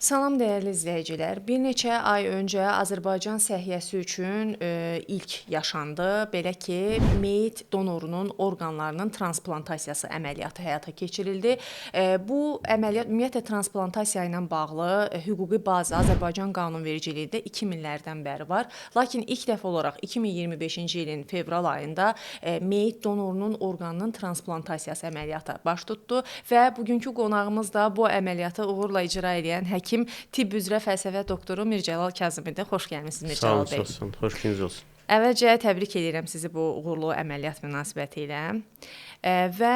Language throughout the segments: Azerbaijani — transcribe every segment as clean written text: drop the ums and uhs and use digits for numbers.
Salam dəyərli izləyicilər. Bir neçə ay öncə Azərbaycan səhiyyəsi üçün ilk yaşandı. Belə ki, meyit donorunun orqanlarının transplantasiyası əməliyyatı həyata keçirildi. Bu əməliyyat ümumiyyətlə transplantasiya ilə bağlı hüquqi baza Azərbaycan qanunvericiliyində 2000-lərdən bəri var. Lakin ilk dəfə olaraq 2025-ci ilin fevral ayında meyit donorunun orqanının transplantasiyası əməliyyatı baş tutdu və bugünkü qonağımız da bu əməliyyatı uğurla icra edən həkim tibb üzrə fəlsəfə doktoru Mircəlal Kazımidir. Xoş gəlmisiniz Mircəlal bəy. Sağ olun, xoş gününüz olsun. Əvvəlcə təbrik edirəm sizi bu uğurlu əməliyyat münasibəti ilə. Və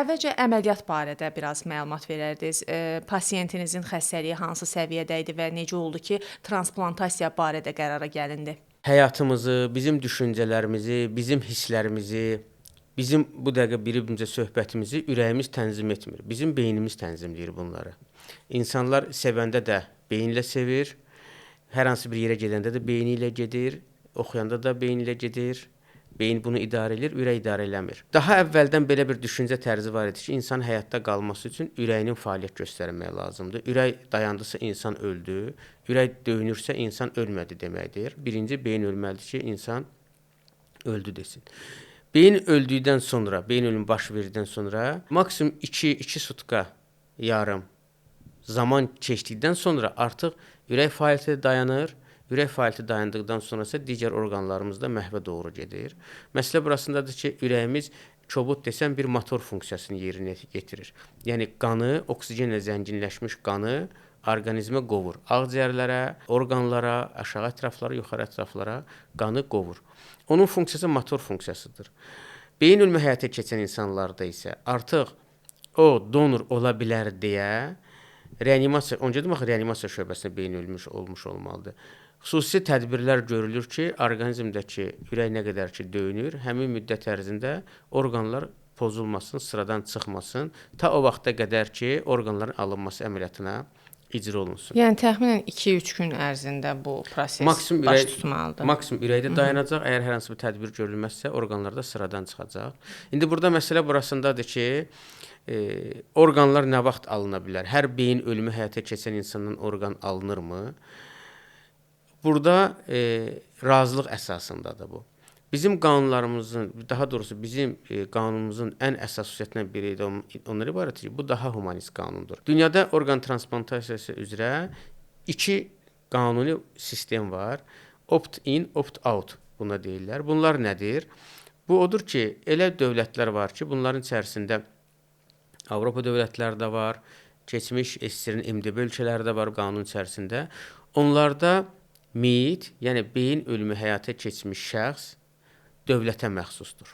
əvvəlcə əməliyyat barədə biraz məlumat verərdiniz. Pasiyentinizin xəstəliyi hansı səviyyədə idi və necə oldu ki, transplantasiya barədə qərara gəlindi? Həyatımızı, bizim düşüncələrimizi, bizim hisslərimizi, bizim bu dəqiqə bir-birimizə söhbətimizi ürəyimiz tənzim etmir. Bizim beynimiz tənzimləyir bunları. İnsanlar sevəndə də beyinlə sevir, hər hansı bir yerə gedəndə də beyni ilə gedir, oxuyanda da beyni ilə gedir. Beyin bunu idarə edir, ürək idarə eləmir. Daha əvvəldən belə bir düşüncə tərzi var idi ki, insan həyatda qalması üçün ürəyinin fəaliyyət göstərməyi lazımdır. Ürək dayandısa insan öldü, ürək döyünürsə insan ölmədi deməkdir. Birinci, beyin ölməlidir ki, insan öldü desin. Beyin öldükdən sonra, beyin ölümü baş verdikdən sonra maksimum 2 sutka yarım zaman keçdikdən sonra artıq ürək fəaliyyəti dayanır. Ürək fəaliyyəti dayandıqdan sonra isə digər orqanlarımız da məhvə doğru gedir. Məsələ burasındadır ki, ürəyimiz kobud desəm bir motor funksiyasını yerinə getirir. Yəni qanı, oksigenlə zənginləşmiş qanı orqanizmə qovur. Ağciyərlərə, orqanlara, aşağı ətraflara, yuxarı ətraflara qanı qovur. Onun funksiyası motor funksiyasıdır. Beyin ölümü həyata keçən insanlarda isə artıq o donor ola bilər deyə reanimasiya, onca demək reanimasiya şöbəsinə beyin ölmüş olmuş olmalıdır. Xüsusi tədbirlər görülür ki, orqanizmdəki ürək nə qədər ki döyünür, həmin müddət ərzində orqanlar pozulmasın, sıradan çıxmasın, ta o vaxta qədər ki, orqanların alınması əməliyyatına icra olunsun. Yəni təxminən 2-3 gün ərzində bu proses maksimum baş ürək, tutmalıdır. Maksimum ürəkdə dayanacaq, əgər hər hansı bir tədbir görülməzsə, orqanlar da sıradan çıxacaq. İndi burada məsələ burasındadır ki, orqanlar nə vaxt alına bilər? Hər beyin ölümü həyata keçən insandan orqan alınırmı? Burada razılıq əsasındadır bu. Bizim qanunlarımızın, daha doğrusu bizim qanunumuzun ən əsas xüsusiyyətindən biri də ondan ibarətdir ki, bu daha humanist qanundur. Dünyada orqan transplantasiyası üzrə iki qanuni sistem var. Opt-in, opt-out buna deyirlər. Bunlar nədir? Bu odur ki, elə dövlətlər var ki, bunların içərisində Avropa dövlətləri də var, keçmiş SSR-in MDB ölkələri də var qanun içərisində. Onlarda meyit, yəni beyin ölümü həyata keçmiş şəxs dövlətə məxsusdur.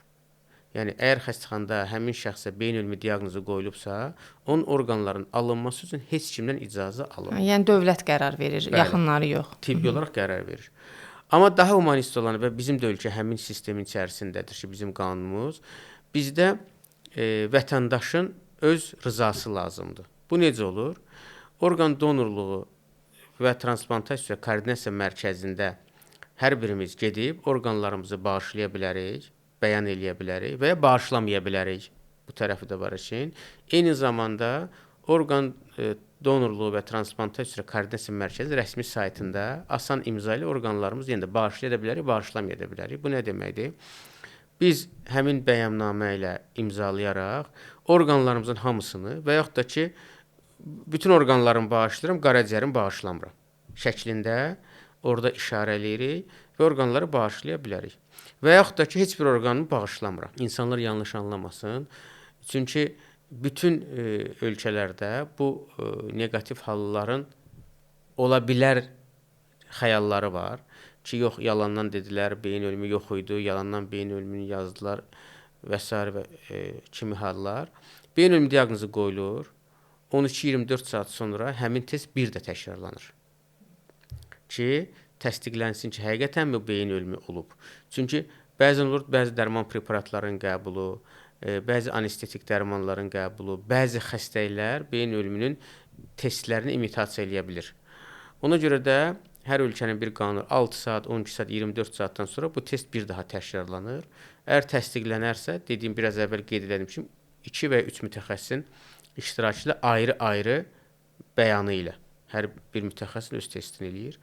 Yəni, əgər xəstəxanada həmin şəxsə beyin ölümü diaqnozu qoyulubsa, onun orqanların alınması üçün heç kimdən icazə alınmır. Yəni, dövlət qərar verir, bəli, yaxınları yox. Tibbi olaraq qərar verir. Amma daha humanist olan və bizim də ölkə həmin sistemin içərisindədir ki, bizim qanunumuz, bizdə vətəndaşın öz rızası lazımdır. Bu necə olur? Orqan donorluğu və transplantasiya koordinasiya mərkəzində hər birimiz gedib orqanlarımızı bağışlaya bilərik, bəyan eləyə bilərik və ya bağışlamaya bilərik. Bu tərəfi də var işin. Eyni zamanda orqan donorluğu və transplantasiya koordinasiya mərkəzi rəsmi saytında asan imza ilə orqanlarımızı yenə də bağışlaya da bilərik, bağışlamaya da bilərik. Bu nə deməkdir? Biz həmin bəyannamə ilə imzalayaraq orqanlarımızın hamısını və yaxud da ki, bütün orqanlarımı bağışlayıram, qaraciyərimi bağışlamıram şəklində orada işarə eləyirik və orqanları bağışlaya bilərik. Və yaxud da ki, heç bir orqanımı bağışlamıram. İnsanlar yanlış anlamasın. Çünki bütün ölkələrdə bu neqativ halların ola bilər xəyalları var ki, yox, yalandan dedilər, beyin ölümü yox idi, yalandan beyin ölümünü yazdılar və sair və kimi hallar. Beyin ölümü diaqnozu qoyulur. 12-24 saat sonra həmin test bir də təkrarlanır ki, təsdiqlənsin ki, həqiqətən mi beyin ölümü olub. Çünki bəzən olur, bəzi dərman preparatlarının qəbulu, bəzi anestetik dərmanların qəbulu, bəzi xəstəliklər beyin ölümünün testlərini imitasiya eləyə bilir. Ona görə də hər ölkənin bir qanunu 6 saat, 12 saat, 24 saatdan sonra bu test bir daha təkrarlanır. Əgər təsdiqlənərsə, dediyim biraz əvvəl qeyd elədim ki, 2 və 3 mütəxəssisin iştirakı ilə ayrı-ayrı bəyanı ilə. Hər bir mütəxəssis öz testini eləyir.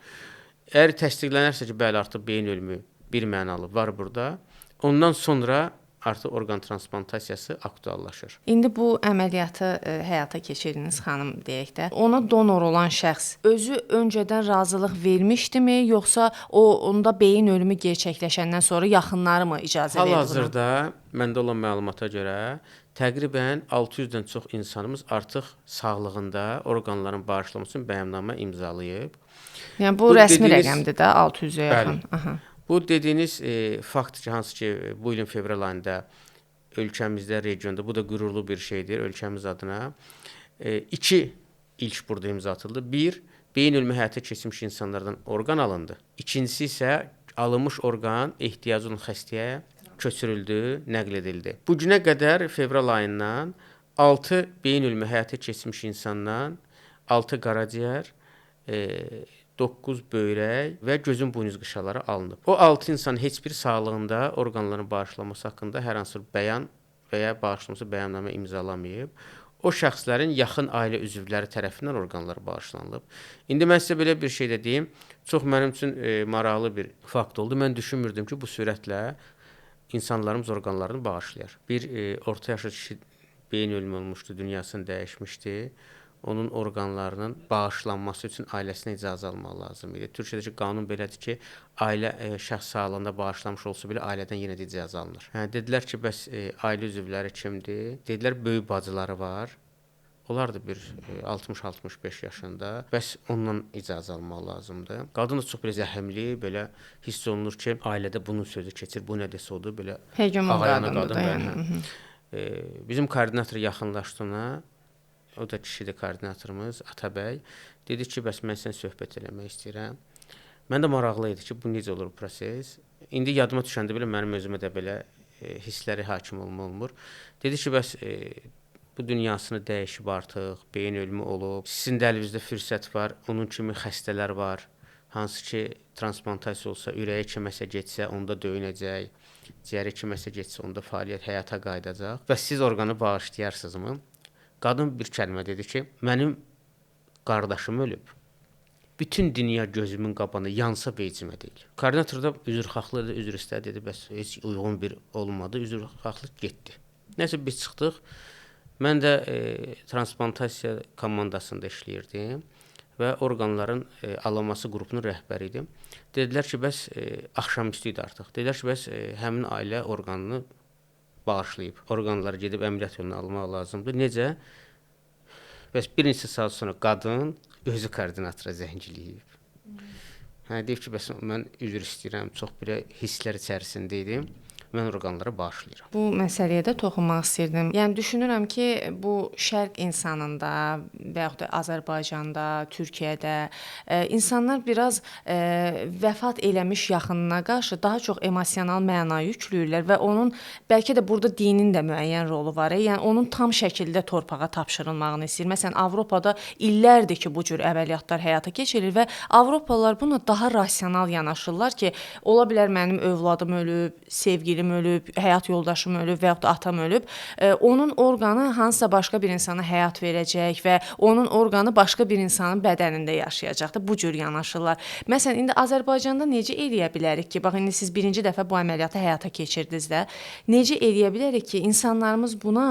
Əgər təsdiqlənərsə ki, bəli, artıq beyin ölümü bir mənalı var burada, ondan sonra artıq orqan transplantasiyası aktuallaşır. İndi bu əməliyyatı həyata keçirdiniz xanım deyək də. Ona donor olan şəxs özü öncədən razılıq vermişdimi, yoxsa o onda beyin ölümü gerçəkləşəndən sonra yaxınları mı icazə verdi buna? Hal-hazırda məndə olan məlumata görə təqribən 600-dən çox insanımız artıq sağlığında orqanların bağışlanması üçün bəyannamə imzalayıb. Yəni bu rəsmi rəqəmdir də, 600-ə yaxın. Aha. Bu dediyiniz fakt ki, hansı ki bu ilin fevral ayında ölkəmizdə, regionda, bu da qürurlu bir şeydir ölkəmiz adına. İki ilk burada imza atıldı. Bir, beyin ölümü həyata keçirmiş insanlardan orqan alındı. İkincisi isə alınmış orqan ehtiyacı olan xəstəyə köçürüldü, nəql edildi. Bu günə qədər fevral ayından 6 beyin ölümü həyata keçirmiş insandan 6 qaraciyər, 9 böyrək və gözün buynuz qışaları alınıb. O 6 insan heç bir sağlığında orqanların bağışlanması haqqında hər hansı bir bəyan və ya bağışlanması bəyannamə imzalamayıb. O şəxslərin yaxın ailə üzvləri tərəfindən orqanlar bağışlanılıb. İndi mən sizə belə bir şey də deyim, çox mənim üçün maraqlı bir fakt oldu. Mən düşünmürdüm ki, bu sürətlə insanlarımız orqanlarını bağışlayar. Bir orta yaşlı kişi beyin ölümü olmuşdu, dünyasını dəyişmişdi. Onun orqanlarının bağışlanması üçün ailəsinə icazə almaq lazım idi. Türkiyədəki qanun belədir ki, ailə şəxs sağlığında bağışlamış olsa belə ailədən yenə də icazə alınır. Hə, dedilər ki, bəs ailə üzvləri kimdir? Dedilər, böyük bacıları var. Onlar da bir 60-65 yaşında. Bəs ondan icazə almaq lazımdır. Qadın da çox belə zəhmli, belə hiss olunur ki, ailədə bunun sözü keçir, bu nə desə odur, belə hegemon qadındır da, yəni. Bizim koordinator yaxınlaşdı ona. O da kişidir koordinatorumuz, Atabəy. Dedi ki, bəs mən sənə söhbət eləmək istəyirəm. Mən də maraqlı idi ki, bu necə olur bu proses. İndi yadıma düşəndə belə mənim özümə də belə hissləri hakim olma olmur. Dedi ki, bəs bu dünyasını dəyişib artıq, beyin ölümü olub. Sizin də əlinizdə fürsət var, onun kimi xəstələr var. Hansı ki, transplantasiya olsa, ürəyə kiməsə getsə, onda döyünəcək. Ciyəri kiməsə getsə, onda fəaliyyət həyata qayıdacaq. Və siz orqanı bağışlayarsınızmı? Qadın bir kəlmə dedi ki, mənim qardaşım ölüb. Bütün dünya gözümün qabağında yansa vecimə deyil. Koordinator da üzrxahlıq dedi, üzr istədi, dedi, bəs heç uyğun bir olmadı, üzrxahlıq getdi. Nəsə biz çıxdıq. Mən də transplantasiya komandasında işləyirdim və orqanların alınması qrupunun rəhbəri idim. Dedilər ki, bəs axşamüstü idi artıq. Dedilər ki, bəs həmin ailə orqanını bağışlayıb. Orqanları gedib əməliyyat yoluna almaq lazımdır. Necə? Bəs bir neçə saat sonra qadın özü koordinatora zəng eləyib. Hə, deyib ki, bəs mən üzr istəyirəm, çox belə hisslər içərisində idim. Mən orqanlara bağışlayıram. Bu məsələyə də toxunmaq istəyirdim. Yəni düşünürəm ki, bu şərq insanında və yaxud da Azərbaycanda, Türkiyədə insanlar biraz vəfat eləmiş yaxınına qarşı daha çox emosional məna yükləyirlər və onun bəlkə də burada dinin də müəyyən rolu var. Yəni onun tam şəkildə torpağa tapşırılmağını istəyir. Məsələn, Avropada illərdir ki, bu cür əməliyyatlar həyata keçirilir və Avropalılar buna daha rasional yanaşırlar ki, ola bilər mənim övladım ölüb, sevgilim ölüb, həyat yoldaşım ölüb və yaxud da atam ölüb, onun orqanı hansısa başqa bir insana həyat verəcək və onun orqanı başqa bir insanın bədənində yaşayacaqdır. Bu cür yanaşırlar. Məsələn, indi Azərbaycanda necə eləyə bilərik ki, bax indi siz birinci dəfə bu əməliyyatı həyata keçirdiniz də, necə eləyə bilərik ki, insanlarımız buna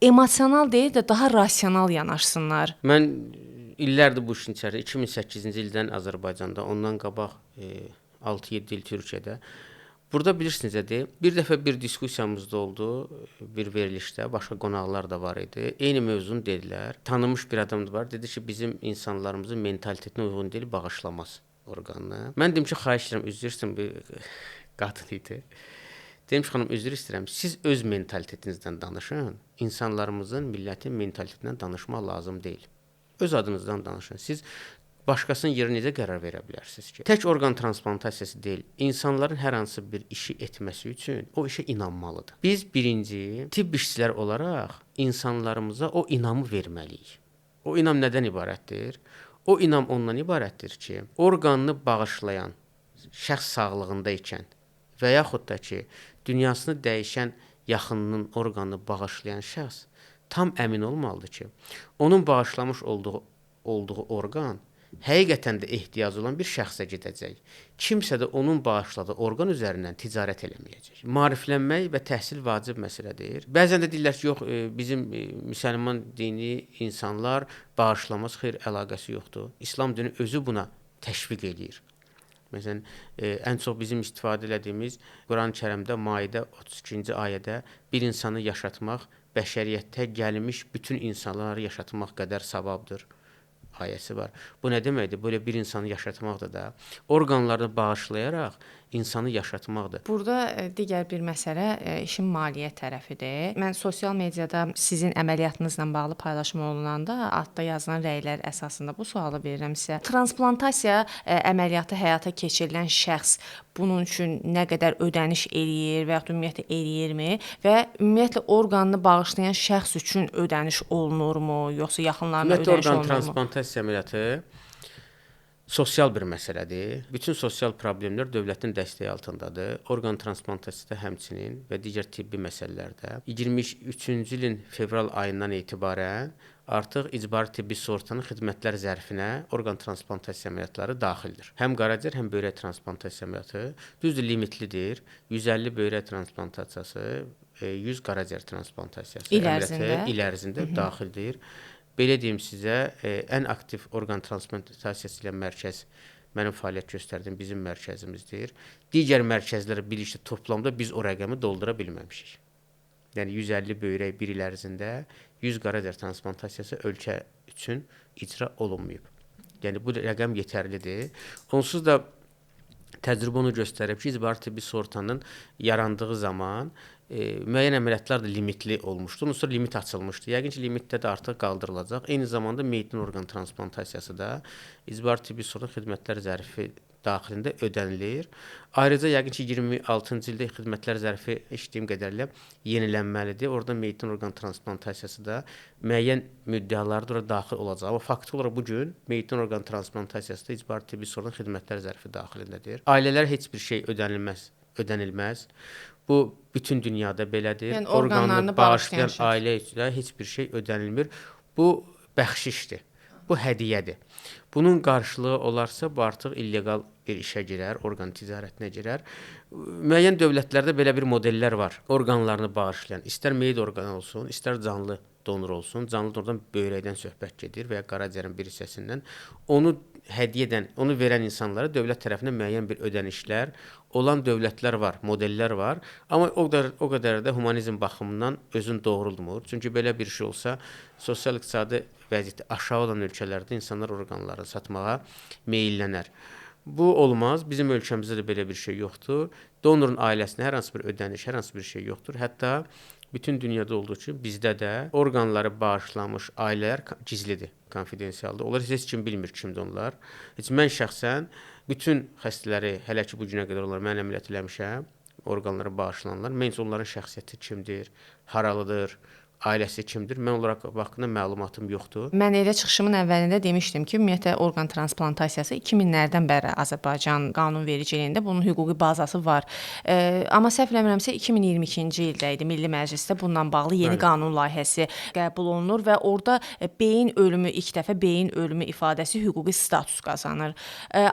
emosional deyil də daha rasional yanaşsınlar? Mən illərdir bu işin içərisində, 2008-ci ildən Azərbaycanda, ondan qabaq 6-7 il Türkiyədə. Burada bilirsiniz nədir? Bir dəfə bir diskusiyamız da oldu, bir verilişdə, başqa qonaqlar da var idi. Eyni mövzunu dedilər. Tanınmış bir adam da var. Dedi ki, bizim insanlarımızın mentalitetinə uyğun deyil, bağışlamaz orqanını. Mən dedim ki, xahiş edirəm, üzr istəyirəm, bir qadın idi. Dedim ki, xanım, üzr istəyirəm, siz öz mentalitetinizdən danışın. İnsanlarımızın, millətin mentalitetindən danışmaq lazım deyil. Öz adınızdan danışın. Siz başqasının yerinə necə qərar verə bilərsiniz ki? Tək orqan transplantasiyası deyil, insanların hər hansı bir işi etməsi üçün o işə inanmalıdır. Biz birinci tibb işçiləri olaraq insanlarımıza o inamı verməliyik. O inam nədən ibarətdir? O inam ondan ibarətdir ki, orqanını bağışlayan şəxs sağlığında ikən və yaxud da ki, dünyasını dəyişən yaxınının orqanını bağışlayan şəxs tam əmin olmalıdır ki, onun bağışlamış olduğu orqan Həqiqətən də ehtiyacı olan bir şəxsə gedəcək. Kimsə də onun bağışladığı orqan üzərindən ticarət eləməyəcək. Maariflənmək və təhsil vacib məsələdir. Bəzən də deyirlər ki, yox, bizim müsəlman dini insanlar bağışlamaz, xeyr, əlaqəsi yoxdur. İslam dini özü buna təşviq eləyir. Məsələn, ən çox bizim istifadə elədiyimiz Quran-ı Kərimdə Maidə 32-ci ayədə bir insanı yaşatmaq bəşəriyyətə gəlmiş bütün insanları yaşatmaq qədər savabdır ayəsi var. Bu nə deməkdir? Belə bir insanı yaşatmaqdır da. Orqanlarını bağışlayaraq insanı yaşatmaqdır. Burada digər bir məsələ işin maliyyə tərəfidir. Mən sosial mediada sizin əməliyyatınızla bağlı paylaşım olunanda altda yazılan rəylər əsasında bu sualı verirəm sizə. Transplantasiya əməliyyatı həyata keçirilən şəxs bunun üçün nə qədər ödəniş eləyir və yaxud ümumiyyətlə eləyirmi və ümumiyyətlə orqanını bağışlayan şəxs üçün ödəniş olunurmu, yoxsa yaxınlarına ödəniş orqan olunurmu? Transplantasiya əməliyyatı sosial bir məsələdir. Bütün sosial problemlər dövlətin dəstəyi altındadır. Orqan transplantasiyası da həmçinin və digər tibbi məsələlərdə. 23-cü ilin fevral ayından etibarən artıq icbari tibbi sığortanın xidmətlər zərfinə orqan transplantasiya əməliyyatları daxildir. Həm qaraciyər, həm böyrək transplantasiya əməliyyatı düzdür, limitlidir. 150 böyrək transplantasiyası, 100 qaraciyər transplantasiyası əməliyyatı il ərzində daxildir. Belə deyim sizə, ən aktiv orqan transplantasiyası ilə mərkəz mənim fəaliyyət göstərdiyim bizim mərkəzimizdir. Digər mərkəzlərə birlikdə toplamda biz o rəqəmi doldura bilməmişik. Yəni 150 böyrək bir il ərzində 100 qaraciyər transplantasiyası ölkə üçün icra olunmayıb. Yəni bu rəqəm yetərlidir. Onsuz da təcrübə onu göstərib ki, icbari tibbi sığortanın yarandığı zaman müəyyən əməliyyatlar da limitli olmuşdu. Ondan sonra limit açılmışdı. Yəqin ki, limitdə də artıq qaldırılacaq. Eyni zamanda meyidin orqan transplantasiyası da icbari tibbi sığorta xidmətlər zərfi daxilində ödənilir. Ayrıca yəqin ki, 26-cı ildə xidmətlər zərfi eşitdiyim qədərilə yenilənməlidir. Orada meyidin orqan transplantasiyası da müəyyən müddəalarda ora daxil olacaq. Amma faktiki olaraq bu gün meyidin orqan transplantasiyası da icbari tibbi sığorta xidmətlər zərfi daxilindədir. Ailələr heç bir şey ödənilməz. Bu bütün dünyada belədir. Yəni orqanlarını bağışlayan ailə üçün heç bir şey ödənilmir. Bu bəxşişdir. Bu hədiyyədir. Bunun qarşılığı olarsa, bu artıq illegal bir işə girər, orqan ticarətinə girər. Müəyyən dövlətlərdə belə bir modellər var. Orqanlarını bağışlayan, istər meyid orqanı olsun, istər canlı donor olsun. Canlı donordan böyrəkdən söhbət gedir və ya qaraciyərin bir hissəsindən. Onu hədiyyə edən, onu verən insanlara dövlət tərəfindən müəyyən bir ödənişlər olan dövlətlər var, modellər var. Amma o qədər də humanizm baxımından özün doğrulmur. Çünki belə bir şey olsa, sosial-iqtisadi vəziyyəti aşağı olan ölkələrdə insanlar orqanlarını satmağa meyillənər. Bu olmaz. Bizim ölkəmizdə də belə bir şey yoxdur. Donorun ailəsinə hər hansı bir ödəniş, hər hansı bir şey yoxdur. Hətta bütün dünyada olduğu kimi bizdə də orqanları bağışlamış ailələr gizlidir, konfidensialdır. Onlar heç kim bilmir kimdir onlar. Heç mən şəxsən bütün xəstələri, hələ ki bu günə qədər onlar mən əməliyyat eləmişəm, orqanları bağışlananlar, mən heç onların şəxsiyyəti kimdir, haralıdır, ailəsi kimdir? Mən onlara haqqında məlumatım yoxdur. Mən elə çıxışımın əvvəlində demişdim ki, ümumiyyətlə orqan transplantasiyası 2000-lərdən bəri Azərbaycan qanunvericiliyində bunun hüquqi bazası var. Amma səhv eləmirəmsə 2022-ci ildə idi Milli Məclisdə bununla bağlı yeni qanun layihəsi qəbul olunur və orada beyin ölümü, ilk dəfə beyin ölümü ifadəsi hüquqi status qazanır.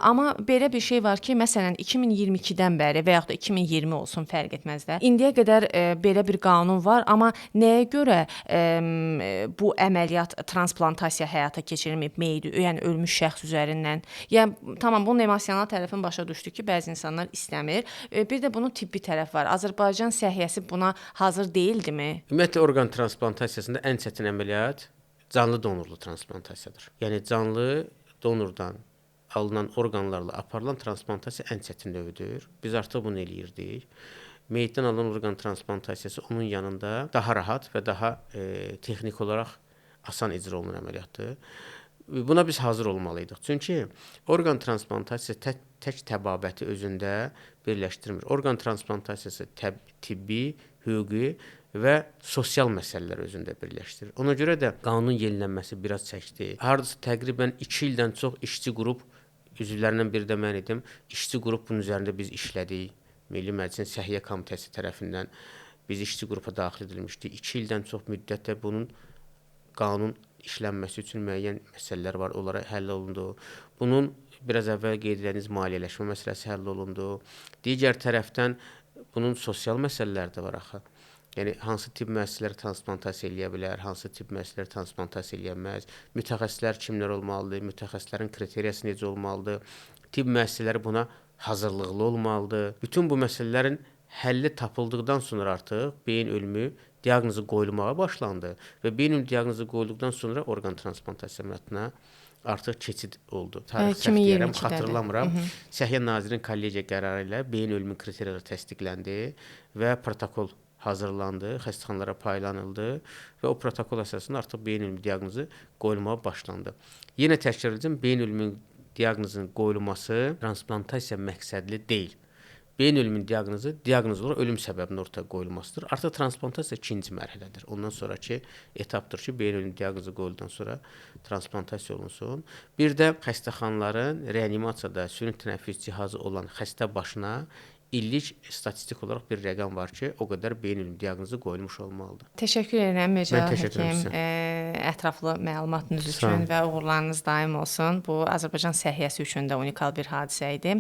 Amma belə bir şey var ki, məsələn 2022-dən bəri və yaxud da 2020 olsun fərq etməz də. İndiyə qədər belə bir qanun var, amma nəyə görə bu əməliyyat transplantasiya həyata keçirilməyib meyidi, yəni ölmüş şəxs üzərindən? Yəni tamam, bunun emosional tərəfini başa düşdük ki, bəzi insanlar istəmir. Bir də bunun tibbi tərəfi var. Azərbaycan səhiyyəsi buna hazır deyildimi? Ümumiyyətlə orqan transplantasiyasında ən çətin əməliyyat canlı donorlu transplantasiyadır. Yəni canlı donordan alınan orqanlarla aparılan transplantasiya ən çətin növüdür. Biz artıq bunu eləyirdik. Meyiddən alınan orqan transplantasiyası onun yanında daha rahat və daha texniki olaraq asan icra olunan əməliyyatdır. Buna biz hazır olmalıydıq. Çünki orqan transplantasiyası tək təbabəti özündə birləşdirmir. Orqan transplantasiyası tibbi, hüquqi və sosial məsələlər özündə birləşdirir. Ona görə də qanun yenilənməsi biraz çəkdi. Hardasa təqribən 2 ildən çox işçi qrup, üzvlərindən biri də mən idim, işçi qrup bunun üzərində biz işlədik. Milli Məclisin Səhiyyə Komitəsi tərəfindən biz işçi qrupa daxil edilmişdik. 2 ildən çox müddətdə bunun qanun işlənməsi üçün müəyyən məsələlər var, onlara həll olundu. Bunun biraz əvvəl qeyd etdiyiniz maliyyələşmə məsələsi həll olundu. Digər tərəfdən bunun sosial məsələləri də var axı. Yəni hansı tibb müəssisələri transplantasiya eləyə bilər, hansı tibb müəssisələri transplantasiya eləyə bilməz, mütəxəssislər kimlər olmalıdır, mütəxəssislərin kriteriyası necə olmalıdır, tibb müəssisələri buna hazırlıqlı olmalıdır. Bütün bu məsələlərin həlli tapıldıqdan sonra artıq beyin ölümü diaqnozu qoyulmağa başlandı və beyin ölümü diaqnozu qoyulduqdan sonra orqan transplantasiya əməliyyatına artıq keçid oldu. Tarix səhv deyirəm, xatırlamıram. Səhiyyə Nazirinin kollegiya qərarı ilə beyin ölümü kriteriyaları təsdiqləndi və protokol hazırlandı, xəstəxanalara paylanıldı və o protokol əsasında artıq beyin ölümü diaqnozu qoyulmağa başlandı. Yenə təkrar edəcəm, beyin ölümü diaqnozunun qoyulması transplantasiya məqsədli deyil. Beyin ölümünün diaqnozu diaqnoz olaraq ölüm səbəbinin ortaya qoyulmasıdır. Artıq transplantasiya ikinci mərhələdir. Ondan sonrakı etapdır ki, beyin ölümü diaqnozu qoyulduqdan sonra transplantasiya olunsun. Bir də xəstəxanaların reanimasiyada süni tənəffüs cihazı olan xəstə başına illik statistik olaraq bir rəqəm var ki, o qədər beyin ölümü diaqnozu qoyulmuş olmalıdır. Təşəkkür edirəm Mircəlal həkim, ətraflı məlumatınız üçün və uğurlarınız daim olsun. Bu Azərbaycan səhiyyəsi üçün də unikal bir hadisə idi.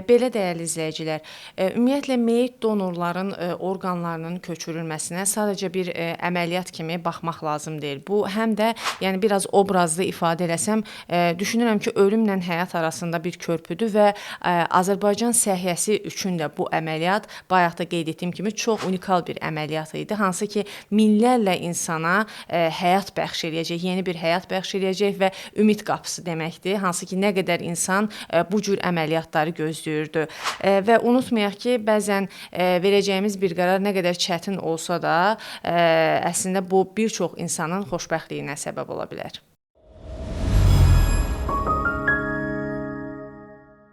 Belə dəyərli izləyicilər, ümumiyyətlə meyit donorların orqanlarının köçürülməsinə sadəcə bir əməliyyat kimi baxmaq lazım deyil. Bu həm də, yəni biraz obrazlı ifadə eləsəm, düşünürəm ki, ölümlə həyat arasında bir körpüdür və Azərbaycan səhiyyəsi üçün də bu əməliyyat, bayaq da qeyd etdiyim kimi, çox unikal bir əməliyyat idi, hansı ki, minlərlə insana həyat bəxş eləyəcək, yeni bir həyat bəxş eləyəcək və ümid qapısı deməkdir, hansı ki, nə qədər insan bu cür əməliyyatları gözləyirdi. Və unutmayaq ki, bəzən verəcəyimiz bir qərar nə qədər çətin olsa da, əslində bu bir çox insanın xoşbəxtliyinə səbəb ola bilər.